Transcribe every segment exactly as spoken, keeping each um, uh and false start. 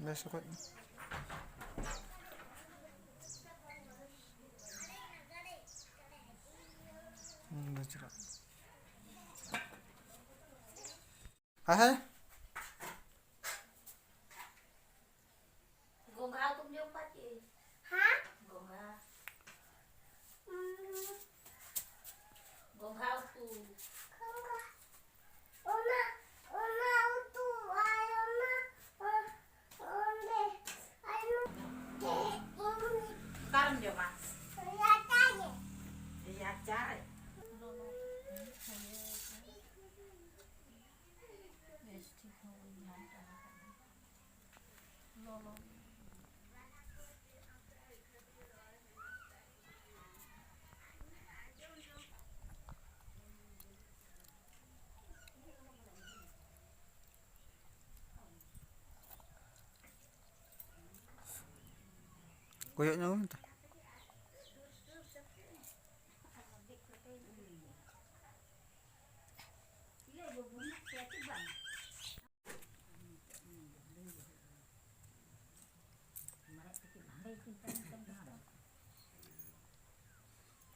ᱵᱮᱥ ᱚᱠᱚᱡ᱾ ᱦᱩᱸ, ᱵᱮᱥ ᱪᱮᱦᱨᱟ᱾ ᱦᱮᱸ, ᱦᱮᱸ᱾ ᱜᱚᱸᱜᱷᱟ ᱩᱛᱩᱢ ᱡᱚᱢ ᱠᱟᱜ ᱪᱮ? ᱦᱮᱸ? ᱜᱚᱸᱜᱷᱟ᱾ ᱩᱸ᱾ ᱜᱚᱸᱜᱷᱟ ᱩᱛᱩ᱾ ᱜᱚᱸᱜᱷᱟ᱾ ᱚᱱᱟ, ᱚᱱᱟ ᱩᱛᱩ ᱟᱨ ᱚᱱᱟ, ᱚ-, ᱚᱸᱰᱮ ᱟᱨ ᱱᱚᱛᱮ ᱤᱧ ᱚᱠᱟᱨᱮᱢ ᱡᱚᱢᱟ? ᱨᱟᱪᱟ ᱨᱮ᱾ ᱨᱟᱪᱟ ᱨᱮ? ᱵᱮᱥ ᱴᱷᱤᱠ ᱦᱚᱸ ᱵᱟᱹᱧ ᱜᱷᱟᱱᱴᱟ ᱟᱠᱟᱫᱟ᱾ ᱞᱚᱞᱚ᱾ ᱠᱚᱭᱚᱜ ᱧᱚᱜ ᱢᱮ ᱛᱚ᱾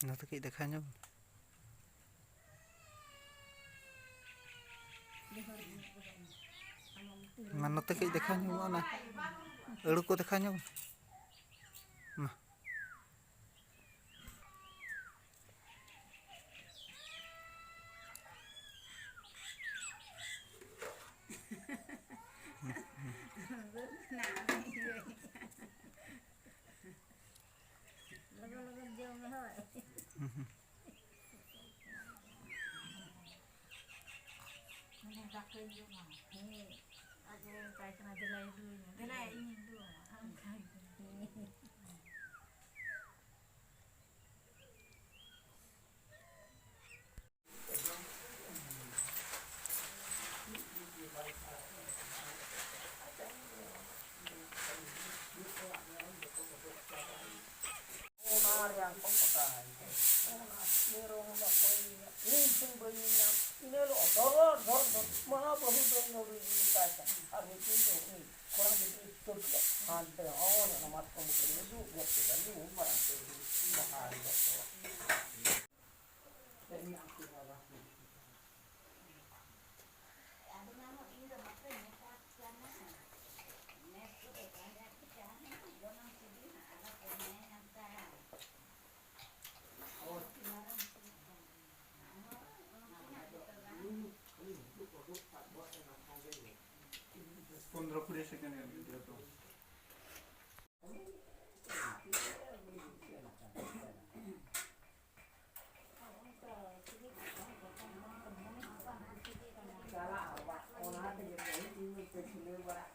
ᱱᱚᱛᱮ ᱠᱟᱹᱡ ᱫᱮᱠᱷᱟᱣ ᱧᱚᱜ᱾ ᱢᱟ, ᱱᱚᱛᱮ ᱠᱟᱹᱡ ᱫᱮᱠᱷᱟᱣ ᱧᱚᱜ, ᱚᱱᱟ ᱟᱹᱲᱩ ᱠᱚ ᱫᱮᱠᱷᱟᱣ ᱧᱚᱜ᱾ ᱢᱟ᱾ ᱞᱚᱜᱚᱱ ᱞᱚᱜᱚᱱ ᱡᱚᱢ ᱢᱮ ᱦᱳᱭ᱾ ᱢᱟᱱᱮ ᱫᱟᱠᱟᱧ ᱡᱚᱢᱟ᱾ ᱦᱮᱸ᱾ ᱟᱡ ᱮ ᱢᱮᱛᱟᱭ ᱠᱟᱱᱟ, "ᱫᱮᱞᱟᱭ ᱫᱩᱧ ᱢᱮ, ᱫᱮᱞᱟᱭ ᱤᱧᱤᱧ ᱫᱩ ᱟᱢᱟ", ᱚᱱᱠᱟ ᱜᱮ᱾ ᱦᱮᱸ᱾ ᱚᱱᱟ ᱢᱟᱛᱠᱚᱢ ᱵᱩᱴᱟᱹ ᱨᱮᱞᱮ ᱫᱩᱲᱩᱵ ᱜᱚᱫ ᱠᱮᱫᱟ, ᱧᱩ ᱵᱟᱲᱟ ᱠᱮᱫᱟ, ᱵᱟᱦᱟ ᱦᱤᱞᱳᱜ ᱫᱚ᱾ ᱯᱚᱱᱫᱽᱨᱚ ᱠᱩᱲᱤ ᱥᱮᱠᱮᱱᱰ ᱜᱟᱱ ᱜᱮ ᱡᱚᱛᱚ᱾ ᱪᱟᱞᱟᱜ ᱦᱚᱸ ᱵᱟᱝ, ᱚᱱᱟ ᱛᱮᱜᱮ ᱛᱚ ᱤᱧ ᱢᱤᱫᱴᱮᱡ ᱠᱷᱩᱞᱟᱹᱣ ᱵᱟᱲᱟᱜ